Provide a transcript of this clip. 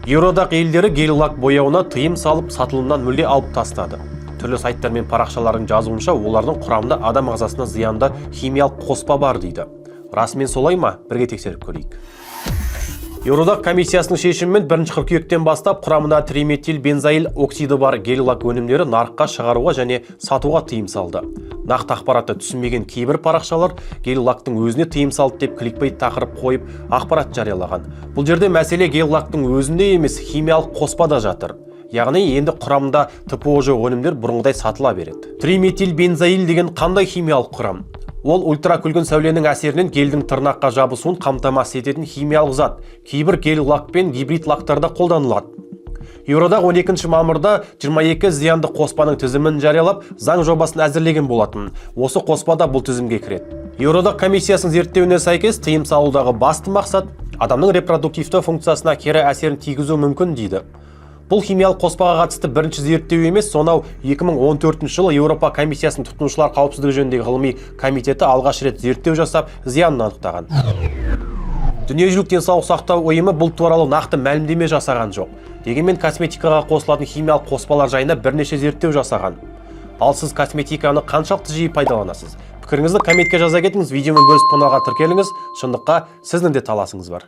Еуроодақ елдері гель-лак бояуына тыйым салып, сатылымнан мүлде алып тастады. Түрлі сайттар мен парақшалардың жазуынша, олардың құрамында адам ағзасына зиянды химиялық қоспа бар дейді. Расымен солай ма? Бірге тексеріп көрейік. Еуроодақ комиссиясының шешімімен 1 қыркүйектен бастап құрамында триметил бензоил оксиді бар гель-лак өнімдері нарыққа шығаруға және сатуға тыйым салды. Нақты ақпаратты түсінбеген кейбір парақшалар гель-лактың өзіне тыйым салды деп кликбейт тақырып қойып, ақпарат жариялаған. Бұл жерде мәселе гель-лактың өзінде емес, химиялық қоспада жатыр. Яғни енді құрамында ТПО жоқ өнімдер бұрынғыдай сатыла береді. Триметил бензоил деген қандай химиялық құрам? Ол ультракүлгін сәуленің әсерінен гельдің тырнаққа жабысуын қамтамасыз ететін химиялық зат. Кейбір гель лак пен гибрид лактарда қолданылады. Еуроодақ 12 мамырда 22 зиянды қоспаның тізімін жариялап, заң жобасын әзірлеген болатын. Осы қоспа да бұл тізімге кіреді. Еуроодақ комиссиясының зерттеуіне сәйкес, тыйым салудағы басты мақсат адамның репродуктивті функциясына кері әсерін тигізуі мүмкін дейді. Бұл химиялық қоспаға қатысты бірінші зерттеу емес, сонау 2014 жылы Еуропа комиссиясының тұтынушылар қауіпсіздігі жөніндегі ғылыми комитеті алғаш рет зерттеу жасап, зиянын анықтаған. Дүниежүзілік денсаулық сақтау ұйымы бұл туралы нақты мәлімдеме жасаған жоқ. Дегенмен косметикаға қосылатын химиялық қоспалар жайында бірнеше зерттеу жасаған. Ал сіз косметиканы қаншалықты жиі пайдаланасыз? Пікіріңізді комментке жаза кетіңіз, видеомен бөлісіп, каналға тіркеліңіз. Шындыққа сіздің де таласыңыз бар.